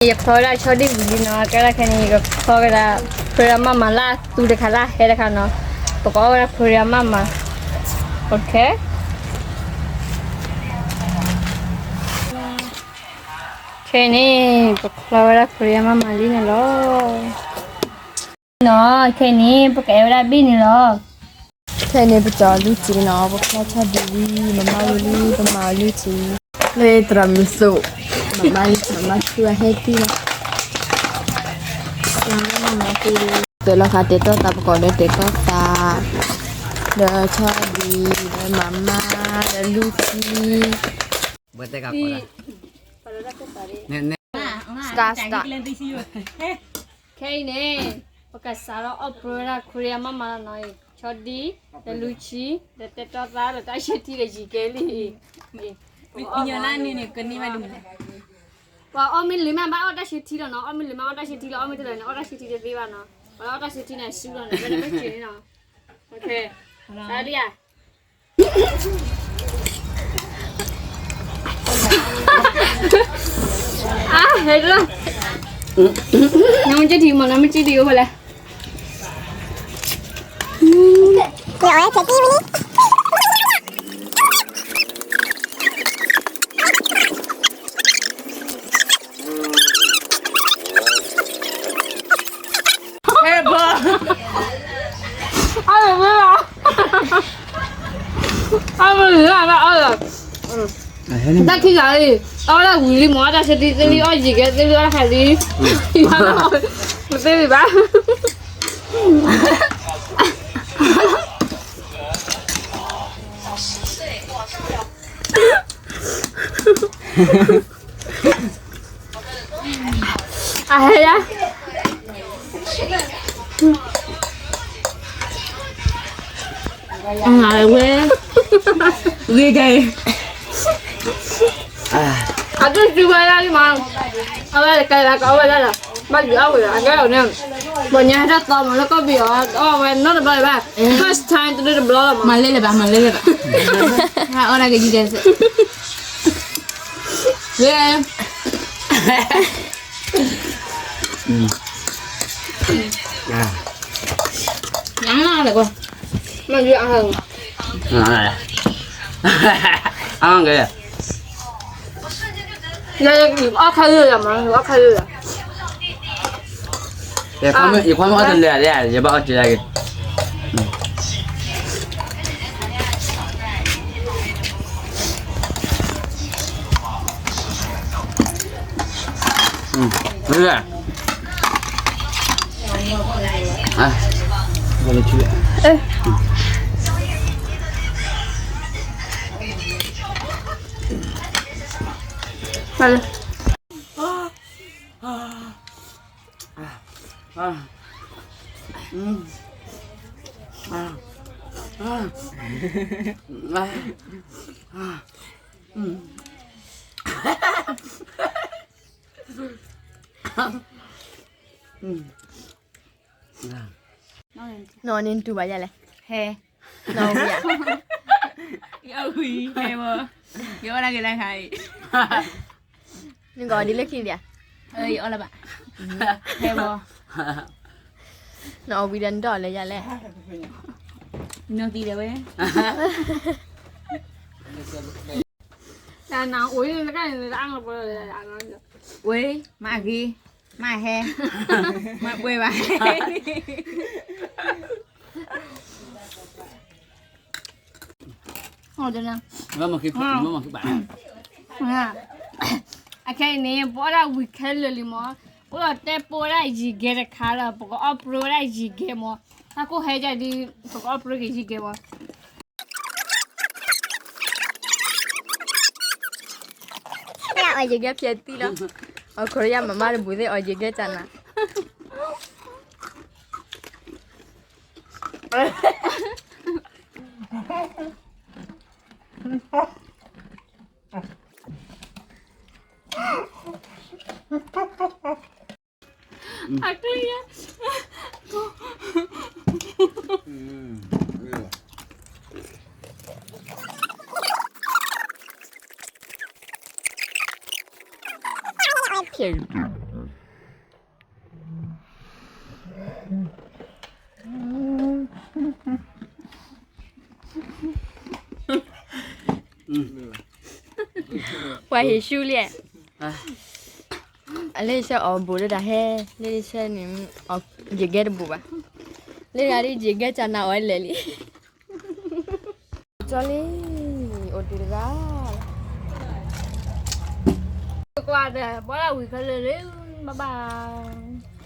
ယချီဝဲဒၣ်ဆီဒံၣ်ဝံၤလံနီၤ, ကဲဒၣ်ခဲအံၤန့ၣ် ယကချီဝဲဒၣ် Korean မးမးလၢသူတခါလၢဟဲတခါနီၤ, ပကအီၣ်ဝဲဒၣ် Korean မးမး, OK, ခဲအံၤန့ၣ် ပချီဝဲဒၣ် Korean မးမးလံန့ၣ်လီၤ. နီၤ, ခဲအံၤန့ၣ် ပကအဲၣ်ဝဲဒၣ်ဘ့ၣ်န့ၣ်လီၤ. ခဲအံၤန့ၣ် ပကၠီၤအီၤလွံၢ်ထံနီၤ, ပဖျီၣ်ဆီဒံၣ်ဝံၤ မၤမၢ်ဝံၤလံ ပမၤအီၤလွံၢ်ထံ, လၢတြီမုၢ်သိး, မၤမၢ်လံ မၤမၢ်ဆူအဟဲတံၢ်လီၤ, မၤမၢ်လီၤ, သုးလီၤဃာ်တဲာ်တီၢ်သး ပကိးဒီးတဲာ်တီၢ်သး, ဒီးဆီဒံၣ် ဒီးမၤမၢ် ဒီးလွံၢ်ထံ စတၢးစတၢး, ခဲအံၤန့ၣ် ပကစးထီၣ်အီၣ်ပြၢဝဲဒၣ် Korean မးမးလီၤနီၤ, ဆီဒံၣ် ဒီးလွံၢ်ထံ ဒီးတဲာ်တီၢ်သး ဒီးတၢ်ဆၢထံဒီးယံၤကဲလံ, ပှၤအီၣ်မ့ၢ်လၢၤမး ဘၣ်အီၣ်တၢ်ဆၢထံလီၤနီၤ, အီၣ်မ့ၢ်လၢၤမး အီၣ်တၢ်ဆၢထံလီၤ, အီၣ်မ့ၢ်တလၢၤန့ၣ် အီၣ်တၢ်ဆၢထံတသ့ဘၣ်နီၤ, ပှၤလၢအီၣ်တၢ်ဆၢထံန့ၣ် ဆူလီၤန့ၣ် ဘဲန့ၣ်ဘၣ်က့ၤန့ၣ်နီၤ, စးလံဧါ အါ ဟဲလီၤ, နမ့ၢ်ကၠံထံမး နမ့ၢ်ကၠံထံအိၣ်ဖဲလဲၣ်, ဟဲဘီ, အါ မ့ၢ်လီၤ, အါ မ့ၢ်လီၤ, တၢ်ခံဂၤအံၤ အီၣ်ဝဲဒၣ်ဝံၤလံမး, အီၣ်တၢ်ဆၢထံသ့လံ, အီၣ်ယံၤကဲသ့လံ, အီၣ်တၢ်ခါလံ, မ့ၢ်သ့လံဘၣ်. အဟဲယါ, ဝဲ, ဂ့ၤကဲ, အဒိၣ်စုဝဲဒၣ်လံမး, အဝဲကဲလၢကအီၣ်ဝဲဒၣ်လီၤ, ဘၣ်ယံၤအီၣ်ဝဲအကဲလီၤန့ၣ်, ပှၤညါဟဲတၢ်သီမးလၢကီၢ်ပယီၤ, အီၣ်ဝဲနီတဘျီလၢၤဘၣ်, first time တဒုတဘျီလီၤမး, မၤလဲၣ်လၢၤဘၣ် မၤလဲၣ်လၢၤဘၣ်, အီၣ်ဒၣ်ကယံၤကဲစ့ၢ်, ဝဲ ယၤလီၤလၢကွၢ်, မ့ၢ်ယၤလီၤ, အီၣ်ကဲ, အီၣ်ခါလၢယၤမး, အီၣ်ခါလၢယၤ, ယခွါမ့ၢ်အီၣ်တလဲၤလဲၣ် ယဘၣ်အီၣ်ကဲလၢက့ၤ နီၢ်န့ၣ်တူၢ်ဘၣ်ယၤလဲၣ်, ဟဲ, နီၢ်ဝံၤဧါ, ယအီၣ်ဝံၤဟဲဘီ, ယအီၣ်ဒၣ်က့ၤတၢ်ခါအံၤ, နကအီၣ်ဒ်လၢခံဒံးဧါ, ယအီၣ်လၢၤဘၣ်, ဟဲဘီ, နီၢ်ဝံၤဒီးနဒီၣ်လဲၤယၤလဲၣ်, နီၢ်သံဒီးဝဲ တၢ်နၤအိၣ်, ဝဲ, မ့ၢ်အဂ့ၤ, မ့ၢ်ဟဲ, မ့ၢ်ပှဲၤဘၣ်, အခဲအံၤန့ၣ် ပအီၣ်ဒၣ်ဝံၤခဲလၢာ်လံမး, အိၣ်ဒီးတဲပိာ်ဝဲဒၣ်ယံၤကဲတခါလၢ ပကအီၣ်ပြၢဝဲဒၣ်ယံၤကဲမး, တၢ်ကိၢ်ဟဲဒ်အံၤဒ် ပကအီၣ်ပြၢက့ၤယံၤကဲမး အီၣ်ယံၤကဲဖျဲးသံလီၤ, အီၣ်ခိရံယါမၤမါတဘူးသ့ၣ် အီၣ်ယံၤကဲကနၤ. ပှၤဟံးဆူလံ, အလ့ၣ်ဆၢအီၤဘူးလၢတၢ်ဟဲ, လ့ၣ်ဆၢန့ၣ်, ယဂဲၤတဘူးဘၣ်, လ့ၣ်ဂၤဒ်ယဂဲၤကနၤအီၤလဲၣ်လံ, ကၠီလံ, အိၣ်ဒံးတဂၤ, ကွၢ်ဒီး ဘီလၢဝံၤခဲလၢာ်လံ, bye bye.